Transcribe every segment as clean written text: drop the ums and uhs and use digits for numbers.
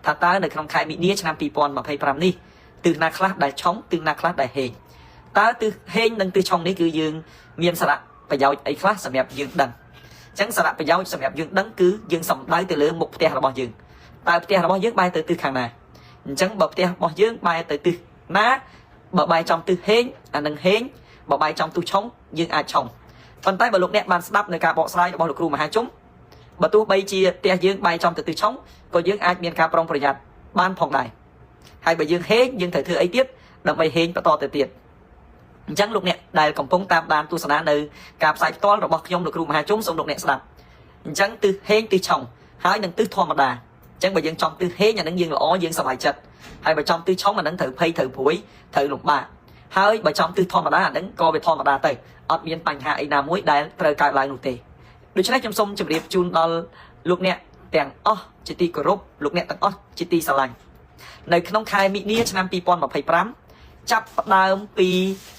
ថាតើនៅក្នុងខែមីនាឆ្នាំ2025នេះទិសណាខ្លះដែលឆុងទិសណាខ្លះដែលហេងតើទិសហេងនិងទិសឆុងនេះគឺយើងមានសារៈប្រយោជន៍អីខ្លះសម្រាប់យើងដឹងអញ្ចឹងសារៈប្រយោជន៍សម្រាប់យើងដឹងគឺយើងសំដៅទៅលើមុខផ្ទះរបស់យើងតើផ្ទះរបស់យើងបែរទៅទិសខាងណាអញ្ចឹងបើផ្ទះរបស់យើងបែរទៅទិសណាបើបែរចំទិសហេងអានឹងហេងបើបែរចំទិសឆុងយើងអាចឆុងប៉ុន្តែបើលោកអ្នកបានស្ដាប់នៅការបកស្រាយរបស់លោកគ្រូមហាជុំបើទោះបីជាផ្ទះយើងបែរចំទៅទិសឆុងក៏យើងអាចមានការប្រុងប្រយ័ត្នបានផងដែរហើយបើយើងហេងយើងត្រូវធ្វើអីទៀតដើម្បីហេងបន្តទៅទៀតអញ្ចឹងលោកអ្នកដែលកំពុងតាមដានទស្សនានៅការផ្សាយផ្ទាល់របស់ខ្ញុំលោកគ្រូមហាជុំសូមលោកអ្នកស្ដាប់អញ្ចឹងទិសហេងទិសឆុងហើយនឹងទិសធម្មតាអញ្ចឹងបើយើងចំទិសហេងអានឹងយើងល្អយើងសប្បាយចិត្តហើយបើចំទិសឆុងអានឹងត្រូវភ័យត្រូវព្រួយត្រូវលំបាកហើយបើចំទិសធម្មតាអានឹងក៏វាធម្មតាទៅអត់មានបញ្ហាអីណាមួយដែលត្រូវកើតឡើងនោះទេដូច្នេះខ្ញុំសូមជម្រាបជូនដល់លោកអ្នកទាំងអស់ជាទីគោរពលោកអ្នកទាំងអស់ជាទីស្រឡាញ់នៅក្នុងខែមិនិនាឆ្នាំ2025ចាប់ផ្ដើមពី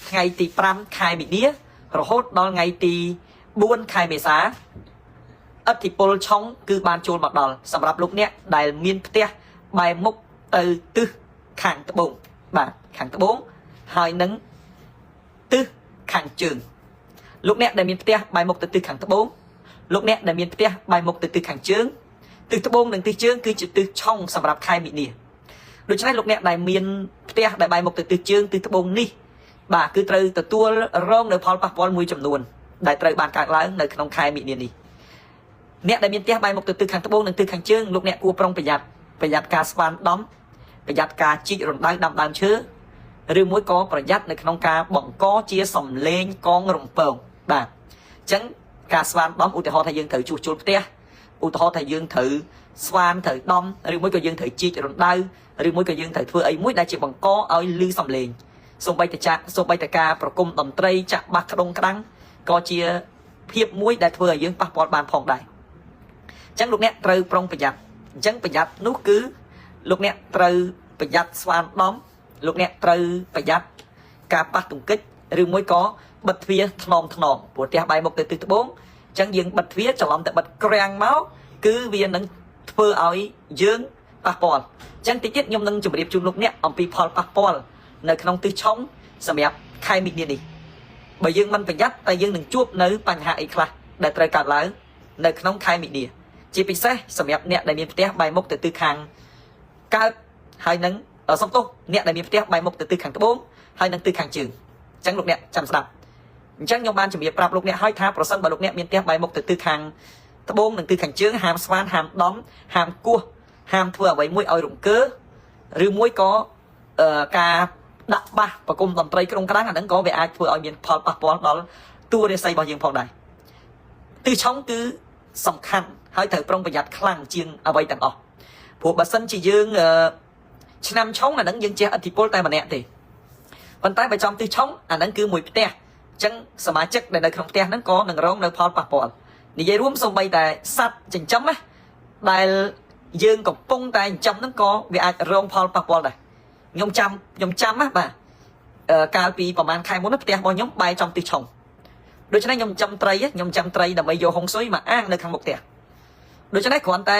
ថ្ងៃទី5ខែមិនិនារហូតដល់ថ្ងៃទី4ខែមេសាឥទ្ធិពលឆុងគឺបានចូលមកដល់សម្រាប់លោកអ្នកដែលមានផ្ទះបែរមុខទៅទិសខាងត្បូងបាទខាងត្បូងហើយនឹងទិសខាងជើងលោកអ្នកដែលមានផ្ទះបែរមុខទៅទិសខាងត្បូងលោកអ្នកដែលមានផ្ទះបែរមុខទៅទិសខាងជើងទិសត្បូងនិងទិសជើងគឺជាទិសឆុងសម្រាប់ខែមិនិនាដូច្នេះលោកអ្នកដែលមានផ្ទះដែលបែរមុខទៅទិសជើងទិសត្បូងនេះបាទគឺត្រូវទទួលរងនៅផលប៉ះពាល់មួយចំនួនដែលត្រូវបានកើតឡើងនៅក្នុងខែមិនិនានេះអ្នកដែលមានផ្ទះបែរមុខទៅទិសខាងត្បូងនិងទិសខាងជើងលោកអ្នកគួរប្រុងប្រយ័ត្នប្រយ័ត្នការស្វានដំប្រយ័ត្នការជីករណ្ដៅដាំដើមឈើឬមួយក៏ប្រយ័ត្ននៅក្នុងការបង្កជាសំឡេងកងរំពងបាទអញ្ចឹងការស្វានដំឧទាហរណ៍ថាយើងត្រូវជួសជុលផ្ទះឧទាហរណ៍ថាយើងត្រូវស្វានត្រូវដំឬមួយក៏យើងត្រូវជីករណ្ដៅឬមួយក៏យើងត្រូវធ្វើអីមួយដែលជាបង្កឲ្យលឺសំឡេងសូម្បីតែចាក់សូម្បីតែការប្រគំតន្ត្រីចាក់បាសក្ដុងក្ដាំងក៏ជាភាពមួយដែលធ្វើឲ្យយើងប៉ះពាល់បានផងដែរអញ្ចឹងលោកអ្នកត្រូវប្រុងប្រយ័ត្នអញ្ចឹងប្រយ័ត្ននោះគឺលោកអ្នកត្រូវប្រយ័ត្នស្វានដំលោកអ្នកត្រូវប្រយ័ត្នការប៉ះទង្គិចឬមួយក៏បិទទ្វារថ្នមថ្នមព្រោះផ្ទះបែរមុខទៅទិសត្បូងអញ្ចឹងយើងបិទទ្វារច្រឡំតែបិទក្រាំងមកគឺវានឹងធ្វើឲ្យយើងប៉ះពាល់អញ្ចឹងតិចទៀតខ្ញុំនឹងជម្រាបជូនលោកអ្នកអំពីផលប៉ះពាល់នៅក្នុងទិសឆុងសម្រាប់ខែមិនិនានេះបើយើងមិនប្រយ័ត្នតែយើងនឹងជួបនៅបញ្ហាអីខ្លះដែលត្រូវកើតឡើងនៅក្នុងខែមិនិនាជាពិសេសសម្រាប់អ្នកដែលមានផ្ទះបែរមុខទៅទិសខាងកើតហើយនឹងសុំទោសអ្នកដែលមានផ្ទះបែរមុខទៅទិសខាងត្បូងហើយនឹងទិសខាងជើងអញ្ចឹងលោកអ្នកចាំស្ដាប់អញ្ចឹងខ្ញុំបានជម្រាបប្រាប់លោកអ្នកហើយថាប្រសិនបើលោកអ្នកមានផ្ទះបែរមុខទៅទិសខាងត្បូងនិងទិសខាងជើងហាមស្វានហាមដំហាមគោះហាមធ្វើអ្វីមួយឲ្យរង្គើឬមួយក៏ការដាក់បាសប្រគំតន្ត្រីក្រុងក្រាំងអាហ្នឹងក៏វាអាចធ្វើឲ្យមានផលប៉ះពាល់ដល់តួរាសីរបស់យើងផងដែរទិសឆុងគឺសំខាន់ហើយត្រូវប្រុងប្រយ័ត្នខ្លាំងជាងអ្វីទាំងអស់ព្រោះបើសិនជាយើងឆ្នាំឆុងអាហ្នឹងយើងជះឥទ្ធិពលតែម្នាក់ទេប៉ុន្តែបើចំទិសឆុងអាហ្នឹងគឺមួយផ្ទះអញ្ចឹងសមាជិកដែលនៅក្នុងផ្ទះហ្នឹងក៏នឹងរងនៅផលប៉ះពាល់និយាយរួមសូម្បីតែសត្វចិញ្ចឹមណាដែលយើងកំពុងតែចិញ្ចឹមហ្នឹងក៏វាអាចរងផលប៉ះពាល់ដែរខ្ញុំចាំខ្ញុំចាំណាបាទកាលពីប្រហែលខែមុនផ្ទះរបស់ខ្ញុំបែរចំទិសឆុងដូច្នេះខ្ញុំចាំត្រីខ្ញុំចាំត្រីដើម្បីយកហុងស៊ុយមកអាងនៅខាងមុខផ្ទះដូច្នេះគ្រាន់តែ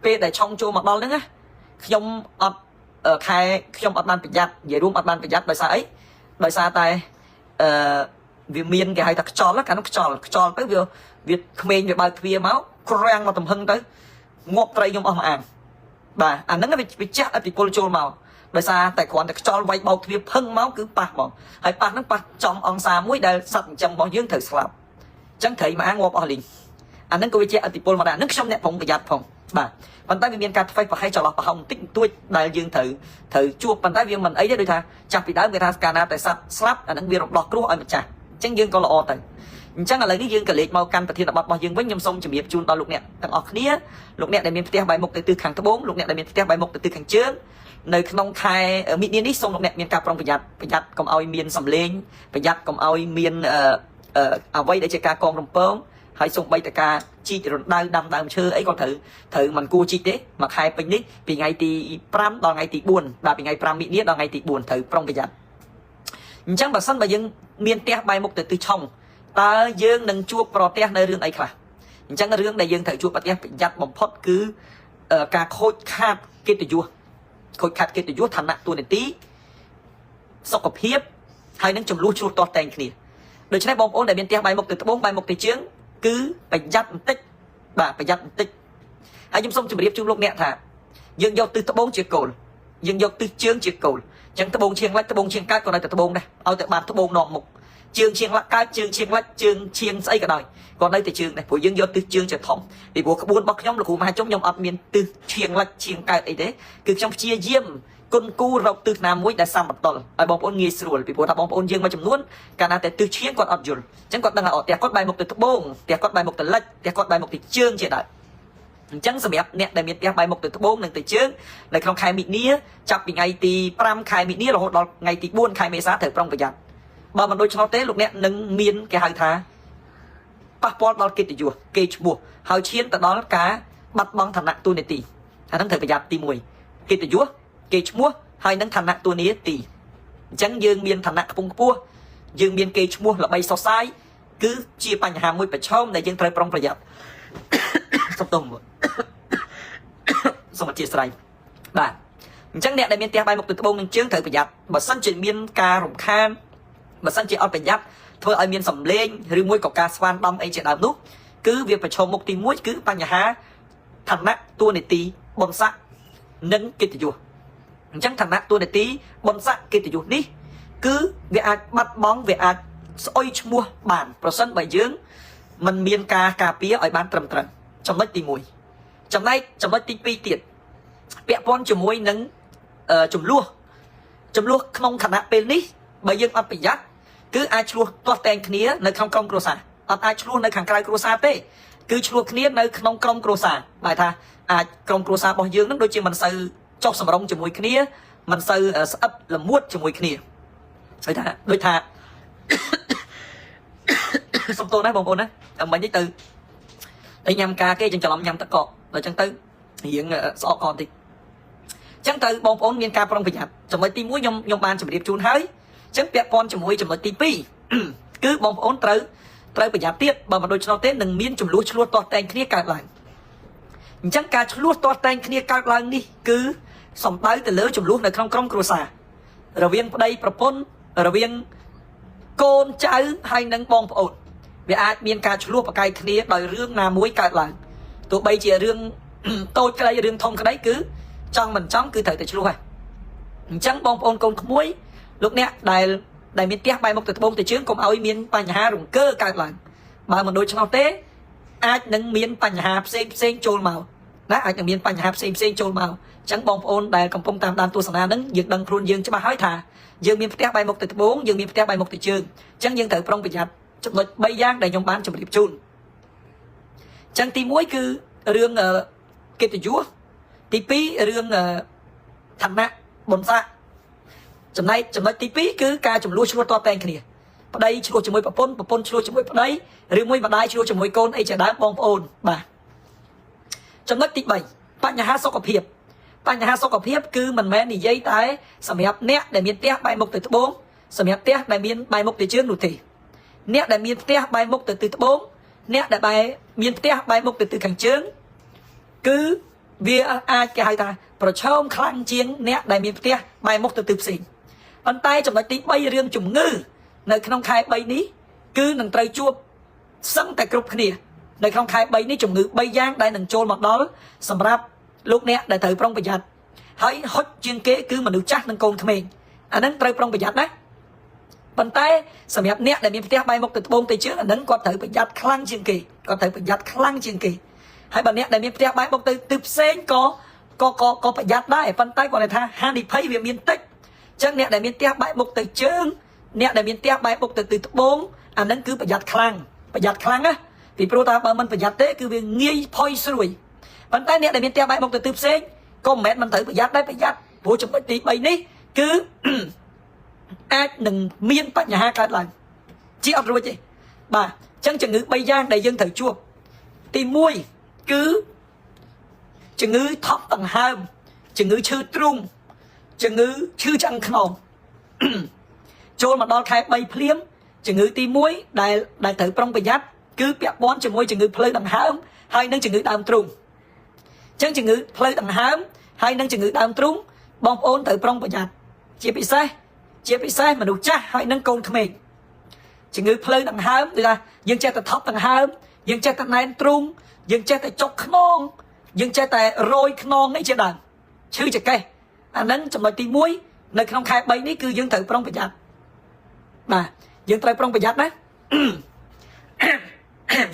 ពេលដែលឆុងចូលមកដល់ហ្នឹងណាខ្ញុំអត់ខែខ្ញុំអត់បានប្រយ័ត្ននិយាយរួមអត់បានប្រយ័ត្នដោយសារអីដោយសារតែអឺវាមានគេហៅថាខ្យល់កាលនោះខ្យល់ខ្យល់ទៅវាវាក្មេងវាបើកទ្វារមកក្រាំងមកទំហឹងទៅងាប់ត្រីខ្ញុំអស់មួយអាងបាទអាហ្នឹងវាជះឥទ្ធិពលចូលមកដោយសារតែគ្រាន់តែខ្យល់វាយបោកទ្វារផឹងមកគឺប៉ះហ្មងហើយប៉ះហ្នឹងប៉ះចំអង្សាមួយដែលសត្វចិញ្ចឹមរបស់យើងត្រូវស្លាប់អញ្ចឹងត្រីមួយអាងងាប់អស់លីងអាហ្នឹងក៏វាជាឥទ្ធិពលមកដែរហ្នឹងខ្ញុំអ្នកប្រុងប្រយ័ត្នផងបាទប៉ុន្តែវាមានការធ្វេសប្រហែសចន្លោះប្រហោងបន្តិចបន្តួចដែលយើងត្រូវត្រូវជួបប៉ុន្តែវាមិនអីទេដូចថាចាស់ពីដើមគេថាកាលណាតែសត្វស្លាប់អាហ្នឹងវារំដោះគ្រោះឲ្យម្ចាស់អញ្ចឹងយើងក៏ល្អទៅអញ្ចឹងឥឡូវនេះយើងក៏លេចមកកាន់ប្រធានបទរបស់យើងវិញខ្ញុំសូមជម្រាបជូនដល់លោកអ្នកទាំងអស់គ្នាលោកអ្នកដែលមានផ្ទះបែរមុខទៅទិសខាងត្បូងលោកអ្នកដែលមានផ្ទះបែរមុខទៅទិសខាងជើងនៅក្នុងខែមិនិនានេះសូមលោកអ្នកមានការប្រុងប្រយ័ត្នប្រយ័ត្នកុំឲ្យមានសំឡេងប្រយ័ត្នកុំឲ្យមានអ្វីដែលជាការកងរំពងហើយសូម្បីតែការជីករណ្ដៅដាំដើមឈើអីក៏ត្រូវត្រូវមិនគួរជីកទេមួយខែពេញនេះពីថ្ងៃទី5ដល់ថ្ងៃទី4បាទពីថ្ងៃ5មិនិនាដល់ថ្ងៃទី4ត្រូវប្រុងប្រយ័ត្នអញ្ចឹងបើសិនបើយើងមានផ្ទះបែរមុខទៅទិសឆុងតើយើងនឹងជួបប្រទះនៅរឿងអីខ្លះអញ្ចឹងរឿងដែលយើងត្រូវជួបប្រទះប្រយ័ត្នបំផុតគឺការខូចខាត កិត្តិយសខូចខាតកិត្តិយសឋានៈតួនាទីសុខភាពហើយនឹងចំនួនឆ្លោះទាស់តែងគ្នាដូច្នេះបងប្អូនដែលមានផ្ទះបែរមុខទៅត្បូងបែរមុខទៅជើងគឺប្រយ័ត្នបន្តិចបាទប្រយ័ត្នបន្តិចហើយខ្ញុំសូមជម្រាបជូនលោកអ្នកថាយើងយកទិសត្បូងជាគោលយើងយកទិសជើងជាគោលអញ្ចឹងត្បូងឈៀងលិចត្បូងឈៀងកើតក៏នៅតែត្បូងដែរឲ្យតែបានត្បូងនាំមុខជើងឈៀងលិចកើតជើងឈៀងលិចជើងឈៀងស្អីក៏ដោយក៏នៅតែជើងដែរព្រោះយើងយកទិសជើងជាធំពីព្រោះក្បួនរបស់ខ្ញុំលោកគ្រូមហាជុំខ្ញុំអត់មានទិសឈៀងលិចឈៀងកើតអីទេគឺខ្ញុំព្យាយាមគុណគូរកទិសណាមួយដែលសមបន្ទល់ឲ្យបងប្អូនងាយស្រួលពីព្រោះថាបងប្អូនយើងមួយចំនួនកាលណាតែទិសឈៀងគាត់អត់យល់អញ្ចឹងគាត់ដឹងថាអូផ្ទះគាត់បែរមុខទៅត្បូងផ្ទះគាត់បែរមុខទៅលិចផ្ទះគាត់បែរមុខទៅជើងជាដើមអញ្ចឹងសម្រាប់អ្នកដែលមានផ្ទះបែរមុខទៅត្បូងនិងទៅជើងនៅក្នុងខែមិនិនាចាប់ពីថ្ងៃទី5ខែមិនិនារហូតដល់ថ្ងៃទី4ខែមេសាត្រូវប្រុងប្រយ័ត្នបើមិនដូច្នោះទេលោកអ្នកនឹងមានគេហៅថាប៉ះពាល់ដល់កិត្តិយសគេឈ្មោះហើយឈានទៅដល់ការបាត់បង់ឋានៈតួនាទីអាហ្នឹងត្រូវប្រយ័ត្នទី1កិត្តិយសគេឈ្មោះហើយនឹងឋានៈតួនាទីអញ្ចឹងយើងមានឋានៈខ្ពង់ខ្ពស់យើងមានគេឈ្មោះល្បីសុសសាយគឺជាបញ្ហាមួយប្រឈមដែលយើងត្រូវប្រុងប្រយ័ត្ន សុំទោសសូមអធិស្ឋានបាទអញ្ចឹងអ្នកដែលមានផ្ទះបែរមុខទៅត្បូងនឹងជើងត្រូវប្រយ័ត្នបើសិនជាមានការរំខានបើសិនជាអត់ប្រយ័ត្នធ្វើឲ្យមានសម្លេងឬមួយក៏ការស្វានដំអីជាដើមនោះគឺវាប្រឈមមុខទី1គឺបញ្ហាឋានៈតួនាទីបុណ្យស័ក្តិនិងកិត្តិយសអញ្ចឹងឋានៈតួនាទីបុណ្យស័ក្តិកិត្តិយសនេះគឺវាអាចបាត់បង់វាអាចស្អុយឈ្មោះបានប្រសិនបើយើងមិនមានការការពារឲ្យបានត្រឹមត្រូវចំណុចទី1ចំណែកចំណុចទី2ទៀតពាក់ព័ន្ធជាមួយនឹងចំនួនចំនួនក្នុងខណៈពេលនេះបើយើងអត់ប្រយ័ត្នគឺអាចឆ្លោះទាស់តែងគ្នានៅក្នុងក្រុមគ្រួសារអត់អាចឆ្លោះនៅខាងក្រៅគ្រួសារទេគឺឆ្លោះគ្នានៅក្នុងក្រុមគ្រួសារបែរថាអាចក្រុមគ្រួសាររបស់យើងនឹងដូចជាមិនសូវចុះសម្រុងជាមួយគ្នាមិនសូវស្អិតល្មួតជាមួយគ្នាដូចថាដូចថា សុំទោសណាបងប្អូនណាមិញនេះទៅទៅញ៉ាំការគេចឹងច្រឡំញ៉ាំទឹកកកដល់ចឹងទៅរៀងស្អកកបន្តិចចឹងទៅបងប្អូនមានការប្រុងប្រយ័ត្នចំណុចទី1ខ្ញុំខ្ញុំបានជម្រាបជូនហើយចឹងពាក់ព័ន្ធជាមួយចំណុចទី2គឺបងប្អូនត្រូវត្រូវប្រយ័ត្នទៀតបើមិនដូច្នោះទេនឹងមានចំនួនឆ្លោះទាស់តែងគ្នាកើតឡើងអញ្ចឹងការឆ្លោះទាស់តែងគ្នាកើតឡើងនេះគឺសំដៅទៅលើចំនួននៅក្នុងក្រុមគ្រួសាររវាងប្តីប្រពន្ធរវាងកូនចៅហើយនិងបងប្អូនវាអាចមានការឆ្លោះប្រកែកគ្នាដោយរឿងណាមួយកើតឡើងទោះបីជារឿងតូចក្តីរឿងធំក្តីគឺចង់មិនចង់គឺត្រូវតែឆ្លោះហើយអញ្ចឹងបងប្អូនកូនក្មួយលោកអ្នកដែលដែលមានផ្ទះបែរមុខទៅត្បូងទៅជើងកុំឲ្យមានបញ្ហារង្គើកើតឡើងបើមិនដូច្នោះទេអាចនឹងមានបញ្ហាផ្សេងផ្សេងចូលមកណាអាចនឹងមានបញ្ហាផ្សេងផ្សេងចូលមកអញ្ចឹងបងប្អូនដែលកំពុងតាមដានទស្សនានឹងយើងដឹងខ្លួនយើងច្បាស់ហើយថាយើងមានផ្ទះបែរមុខទៅត្បូងយើងមានផ្ទះបែរមុខទៅជើងអញ្ចឹងយើងត្រូវប្រុងប្រយ័ត្នចំណុច3យ៉ាងដែលខ្ញុំបានជម្រាបជូនអញ្ចឹងទី1គឺរឿងកិត្តិយសទី2រឿងឋានៈបុណ្យស័ក្តិចំណែកចំណុចទី2គឺការចំនួនឆ្លោះតតែងគ្នាប្តីឆ្លោះជាមួយប្រពន្ធប្រពន្ធឆ្លោះជាមួយប្តីឬមួយម្ដាយឆ្លោះជាមួយកូនអីជាដើមបងប្អូនបាទចំណុចទី3បញ្ហាសុខភាពបញ្ហាសុខភាពគឺមិនមែននិយាយតែសម្រាប់អ្នកដែលមានផ្ទះបែរមុខទៅត្បូងសម្រាប់ផ្ទះដែលមានបែរមុខទៅជើងនោះទេអ្នកដែលមានផ្ទះបែរមុខទៅទិសត្បូងអ្នកដែលបែរមានផ្ទះបែរមុខទៅទិសខាងជើងគឺវាអាចគេហៅថាប្រឈមខ្លាំងជាងអ្នកដែលមានផ្ទះបែរមុខទៅទិសផ្សេងប៉ុន្តែចំណុចទី3រឿងជំងឺនៅក្នុងខែ3នេះគឺនឹងត្រូវជួបសឹងតែគ្រប់គ្នានៅក្នុងខែ3នេះជំងឺ3យ៉ាងដែលនឹងចូលមកដល់សម្រាប់លោកអ្នកដែលត្រូវប្រុងប្រយ័ត្នហើយហុចជាងគេគឺមនុស្សចាស់និងកូនក្មេងអាហ្នឹងត្រូវប្រុងប្រយ័ត្នណាប៉ុន្តែសម្រាប់អ្នកដែលមានផ្ទះបែរមុខទៅត្បូងទៅជើងអាហ្នឹងគាត់ត្រូវប្រយ័ត្នខ្លាំងជាងគេគាត់ត្រូវប្រយ័ត្នខ្លាំងជាងគេហើយបើអ្នកដែលមានផ្ទះបែរមុខទៅទិសផ្សេងក៏ក៏ក៏ក៏ប្រយ័ត្នដែរប៉ុន្តែគាត់ថាហានិភ័យវាមានតិចអញ្ចឹងអ្នកដែលមានផ្ទះបែរមុខទៅជើងអ្នកដែលមានផ្ទះបែរមុខទៅទិសត្បូងអាហ្នឹងគឺប្រយ័ត្នខ្លាំងប្រយ័ត្នខ្លាំងណាពីព្រោះថាបើមិនប្រយ័ត្នទេគឺវាងាយផុយស្រួយប៉ុន្តែអ្នកដែលមានផ្ទះបែរមុខទៅទិសផ្សេងក៏មិនមែនមិនត្រូវប្រយ័ត្នដែរប្រយ័ត្នព្រោះចំណុចទី3នេះគឺ អាចនឹងមានបញ្ហាកើតឡើងជាអត់រួចទេបាទអញ្ចឹងជំងឺ3យ៉ាងដែលយើងត្រូវជួបទី1គឺជំងឺថប់ដង្ហើមជំងឺឈឺទ្រូងជំងឺឈឺឆ្អឹងខ្នង ចូលមកដល់ខែ3ភ្លាមជំងឺទី1ដែលដែលត្រូវប្រុងប្រយ័ត្នគឺពាក់ព័ន្ធជាមួយជំងឺផ្លូវដង្ហើមហើយនិងជំងឺដើមទ្រូងអញ្ចឹងជំងឺផ្លូវដង្ហើម ហើយនឹងជំងឺដើមទ្រូងបងប្អូនត្រូវប្រុងប្រយ័ត្នជាពិសេសមនុស្សចាស់ហើយនឹងកូនក្មេងជំងឺផ្លូវដង្ហើមដូចថាយើងចេះតែថប់ដង្ហើមយើងចេះតែណែនទ្រូងយើងចេះតែចុកខ្នងយើងចេះតែរយខ្នងនេះជាដើមឈឺចង្កេះអាហ្នឹងចំណុចទី1នៅក្នុងខែ3នេះគឺយើងត្រូវប្រុងប្រយ័ត្នបាទយើងត្រូវប្រុងប្រយ័ត្នណា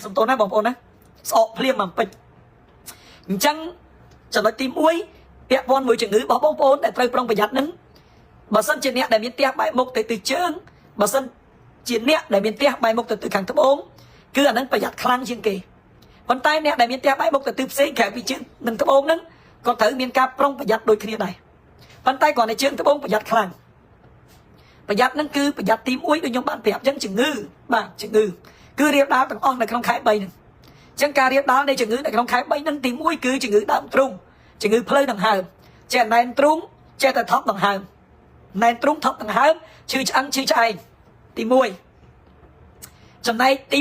សុំទោសណាបងប្អូនណាស្អកភ្លាមមកពេចអញ្ចឹងចំណុចទី1ពាក់ព័ន្ធមួយជំងឺរបស់បងប្អូនដែលត្រូវប្រុងប្រយ័ត្នហ្នឹងបើសិនជាអ្នកដែលមានផ្ទះបែកមុខទៅទិសជើងបើសិនជាអ្នកដែលមានផ្ទះបែកមុខទៅទិសខាងត្បូងគឺអាហ្នឹងប្រយ័ត្នខ្លាំងជាងគេប៉ុន្តែអ្នកដែលមានផ្ទះបែកមុខទៅទិសផ្សេងក្រៅពីជើងនិងត្បូងហ្នឹងក៏ត្រូវមានការប្រុងប្រយ័ត្នដូចគ្នាដែរប៉ុន្តែគ្រាន់តែជើងត្បូងប្រយ័ត្នខ្លាំងប្រយ័ត្នហ្នឹងគឺប្រយ័ត្នទី1ដូចខ្ញុំបានប្រាប់អញ្ចឹងជំងឺបាទជំងឺគឺរៀបដាលទាំងអស់នៅក្នុងខែ3ហ្នឹងអញ្ចឹងការរៀបដាលនៃជំងឺនៅក្នុងខែ3ហ្នឹងទី1គឺជំងឺដើមទ្រូងជំងឺផ្លូវដង្ហើមចេះណែនទ្រូងចេះតែថប់ដង្ហើមណែនទ្រូងថប់ដង្ហើមឈឺឆ្អឹងឈឺឆ្អែងទី1ចំណែកទី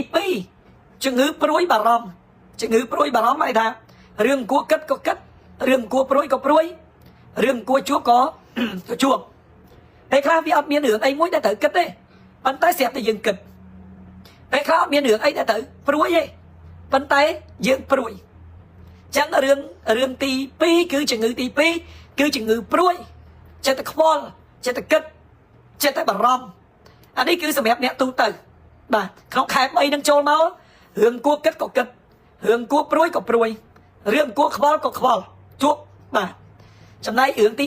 2ជំងឺព្រួយបារម្ភជំងឺព្រួយបារម្ភហៅថារឿងគួរគិតក៏គិតរឿងគួរព្រួយក៏ព្រួយរឿងគួរជួបក៏ក៏ជួបពេលខ្លះវាអត់មានរឿងអីមួយដែលត្រូវគិតទេប៉ុន្តែស្រាប់តែយើងគិតពេលខ្លះអត់មានរឿងអីដែលត្រូវព្រួយទេប៉ុន្តែយើងព្រួយចឹងរឿងរឿងទី2គឺជំងឺទី2គឺជំងឺព្រួយចិត្តតែខ្វល់ចិត្តតែគិតចិត្តតែបារម្ភអានេះគឺសម្រាប់អ្នកទូទៅបាទក្នុងខែ3នឹងចូលមករឿងគួរគិតក៏គិតរឿងគួរព្រួយក៏ព្រួយរឿងគួរខ្វល់ក៏ខ្វល់ជួបបាទចំណែករឿងទី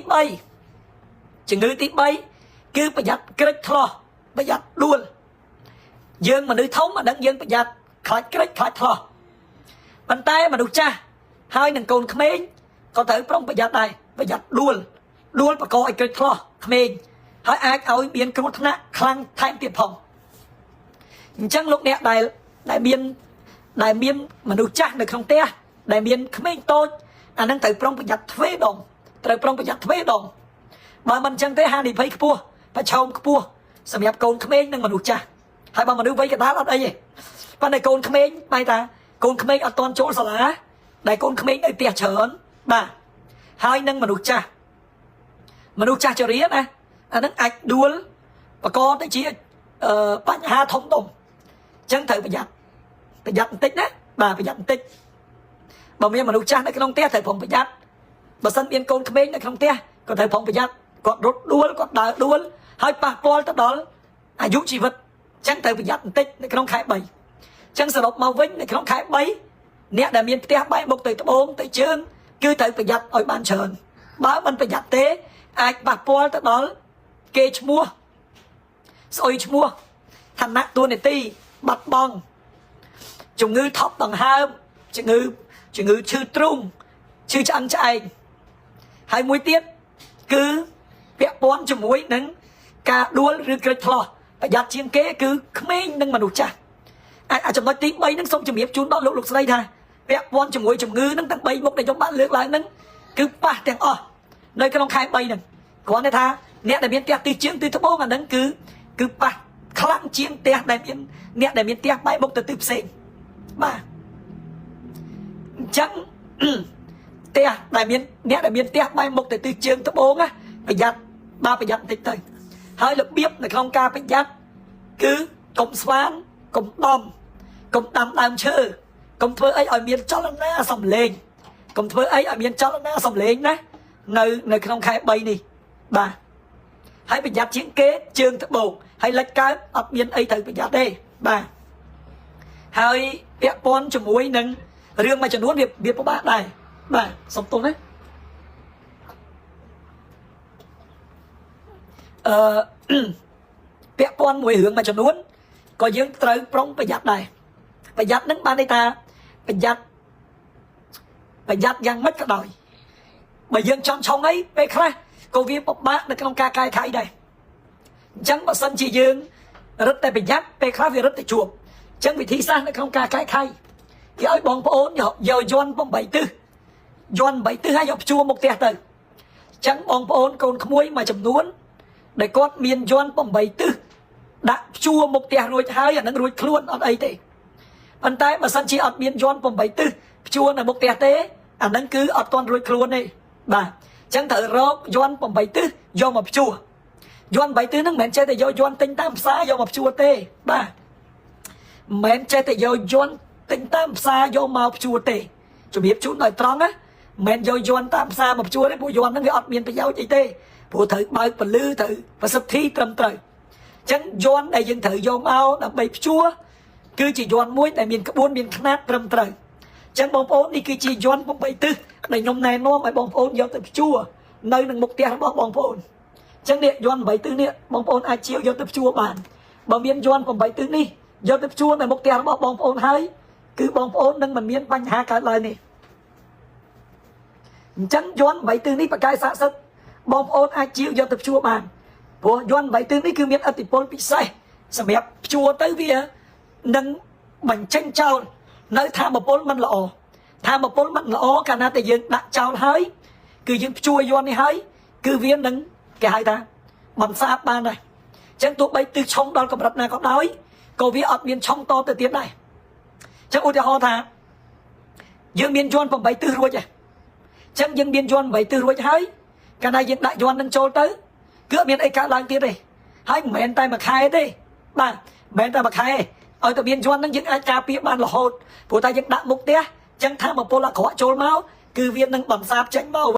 3ជំងឺទី3គឺប្រយ័ត្នក្រិចថ្លោះប្រយ័ត្នដួលយើងមនុស្សធំអានឹងយើងប្រយ័ត្នខ្លាចក្រិចខ្លាចថ្លោះប៉ុន្តែមនុស្សចាស់ហើយនឹងកូនក្មេងក៏ត្រូវប្រុងប្រយ័ត្នដែរប្រយ័ត្នដួលដួលបកឲ្យក្រិចថ្លោះក្មេងហើយអាចឲ្យមានគ្រោះថ្នាក់ខ្លាំងថែមទៀតផងអញ្ចឹងលោកអ្នកដែលមានមនុស្សចាស់នៅក្នុងផ្ទះដែលមានក្មេងតូចអានឹងត្រូវប្រុងប្រយ័ត្នទ្វេដងត្រូវប្រុងប្រយ័ត្នទ្វេដងបើមិនអញ្ចឹងទេហានិភ័យខ្ពស់ប្រឈមខ្ពស់សម្រាប់កូនក្មេងនិងមនុស្សចាស់ហើយបើមនុស្សវ័យកណ្ដាលអត់អីទេប៉ុន្តែកូនក្មេងបែរថាកូនក្មេងអត់ទាន់ចូលសាលាដែលកូនក្មេងនៅផ្ទះច្រើនបាទហើយនឹងមនុស្សចាស់មនុស្សចាស់ជរាណាអានឹងអាចដួលបកទៅជាបញ្ហាធំដុំអញ្ចឹងត្រូវប្រយ័ត្នប្រយ័ត្នបន្តិចណាបាទប្រយ័ត្នបន្តិចបើមានមនុស្សចាស់នៅក្នុងផ្ទះត្រូវប្រុងប្រយ័ត្នបើសិនមានកូនក្មេងនៅក្នុងផ្ទះក៏ត្រូវប្រុងប្រយ័ត្នគាត់រត់ដួលគាត់ដើរដួលហើយប៉ះពាល់ទៅដល់អាយុជីវិតអញ្ចឹងត្រូវប្រយ័ត្នបន្តិចនៅក្នុងខែ3អញ្ចឹងសរុបមកវិញនៅក្នុងខែ3អ្នកដែលមានផ្ទះបែកមុខទៅត្បូងទៅជើងគឺត្រូវប្រយ័ត្នឲ្យបានច្រើនបើមិនប្រយ័ត្នទេអាចប៉ះពាល់ទៅដល់គេឈ្មោះស្អុយឈ្មោះឋានៈតួនាទីបាត់បង់ជំងឺថប់ដង្ហើមជំងឺឈឺទ្រូងឈឺឆ្អឹងឆ្អែងហើយមួយទៀតគឺពាក់ព័ន្ធជាមួយនឹងការដួលឬក្រិចថ្លោះប្រយ័ត្នជាងគេគឺក្មេងនិងមនុស្សចាស់អាចចំណុចទី3ហ្នឹងសូមជម្រាបជូនដល់លោកលោកស្រីថាពាក់ព័ន្ធជាមួយជំងឺហ្នឹងទាំង3មុខដែលខ្ញុំបានលើកឡើងហ្នឹងគឺប៉ះទាំងអស់នៅក្នុងខែ3ហ្នឹងគ្រាន់តែថាអ្នកដែលមានផ្ទះទិសជើងទិសត្បូងអាហ្នឹងគឺប៉ះខ្លាំងជាងផ្ទះដែលមានអ្នកដែលមានផ្ទះបែកមុខទៅទិសផ្សេងបាទអញ្ចឹងផ្ទះដែលមានអ្នកដែលមានផ្ទះបែកមុខទៅទិសជើងត្បូងណាប្រយ័ត្នបាទប្រយ័ត្នបន្តិចទៅហើយរបៀបនៅក្នុងការប្រយ័ត្នគឺកុំស្វានកុំដំកុំដាំដើមឈើកុំធ្វើអីឲ្យមានចលនាសំឡេងកុំធ្វើអីឲ្យមានចលនាសំឡេងណានៅក្នុងខែ3នេះបាទហើយប្រយ័ត្នជាងគេជើងត្បូងហើយលិចកើតអត់មានអីត្រូវប្រយ័ត្នទេបាទហើយពាក់ព័ន្ធជាមួយនឹងរឿងមួយចំនួនវាពិបាកដែរបាទសុំទោសណាអឺពាក់ព័ន្ធមួយរឿងមួយចំនួនក៏យើងត្រូវប្រុងប្រយ័ត្នដែរប្រយ័ត្ននឹងបានន័យថាប្រយ័ត្នប្រយ័ត្នយ៉ាងម៉េចក៏ដោយបើយើងចង់ឆុងអីពេលខ្លះក៏វាពិបាកនៅក្នុងការកែខៃដែរអញ្ចឹងបើសិនជាយើងរឹតតែប្រយ័ត្នពេលខ្លះវារឹតតែជួបអញ្ចឹងវិធីសាស្ត្រនៅក្នុងការកែខៃគេឲ្យបងប្អូនយកយ័ន្ត8ទិសយ័ន្ត8ទិសហើយយកព្យួរមុខផ្ទះទៅអញ្ចឹងបងប្អូនកូនក្មួយមួយចំនួនដែលគាត់មានយ័ន្ត8ទិសដាក់ព្យួរមុខផ្ទះរួចហើយអានឹងរួចខ្លួនអត់អីទេប៉ុន្តែបើសិនជាអត់មានយ័ន្ត8ទិសព្យួរនៅមុខផ្ទះទេអានឹងគឺអត់ទាន់រួចខ្លួនទេ បាទអញ្ចឹងត្រូវរកយន្ត8ទិសយកមកភ្ជួរយន្ត8ទិសហ្នឹងមិនមែនចេះតែយកយន្តទិញតាមផ្សារយកមកភ្ជួរទេបាទមិនមែនចេះតែយកយន្តទិញតាមផ្សារយកមកភ្ជួរទេជំរាបជូនដោយត្រង់ណាមិនមែនយកយន្តតាមផ្សារមកភ្ជួរទេព្រោះយន្តហ្នឹងវាអត់មានប្រយោជន៍អីទេព្រោះត្រូវបើកពលឺត្រូវប្រសិទ្ធិត្រឹមត្រូវអញ្ចឹងយន្តដែលយើងត្រូវយកមកដើម្បីភ្ជួរគឺជាយន្តមួយដែលមានក្បួនមានខ្នាតត្រឹមត្រូវអញ្ចឹងបងប្អូននេះគឺជាយន្ត8ទិសដែលខ្ញុំណែនាំឲ្យបងប្អូនយកទៅភ្ជួរនៅនឹងមុខផ្ទះរបស់បងប្អូនអញ្ចឹងនេះយន្ត8ទិសនេះបងប្អូនអាចជាវយកទៅភ្ជួរបានបើមានយន្ត8ទិសនេះយកទៅភ្ជួរនៅមុខផ្ទះរបស់បងប្អូនហើយគឺបងប្អូននឹងមិនមានបញ្ហាកើតឡើងនេះអញ្ចឹងយន្ត8ទិសនេះបកាយស័ក្តិសិទ្ធបងប្អូនអាចជាវយកទៅភ្ជួរបានព្រោះយន្ត8ទិសនេះគឺមានឥទ្ធិពលពិសេសសម្រាប់ភ្ជួរទៅវានឹងបញ្ចេញចោលនៅធម៌ពលមិនល្អធម៌ពលមិនល្អកាលណាតែយើងដាក់ចោលហើយគឺយើងភ្ជួរយន្តនេះហើយគឺវានឹងគេហៅថាបន្សាបបានដែរអញ្ចឹងទោះបីទិសឆុងដល់កម្រិតណាក៏ដោយក៏វាអត់មានឆុងតទៅទៀតដែរអញ្ចឹងឧទាហរណ៍ថាយើងមានយន្ត8ទិសរួចហើយអញ្ចឹងយើងមានយន្ត8ទិសរួចហើយកាលណាយើងដាក់យន្តនឹងចូលទៅគឺអត់មានអីកើតឡើងទៀតទេហើយមិនមែនតែមួយខែទេបាទមិនមែនតែមួយខែទេឲ្យតែមានយន្តនឹងយើងអាចការពារបានរហូតព្រោះតែយើងដាក់មុខផ្ទះអញ្ចឹងធម៌ពលអាក្រក់ចូលមកគឺវានឹងបន្សាបចេញមក។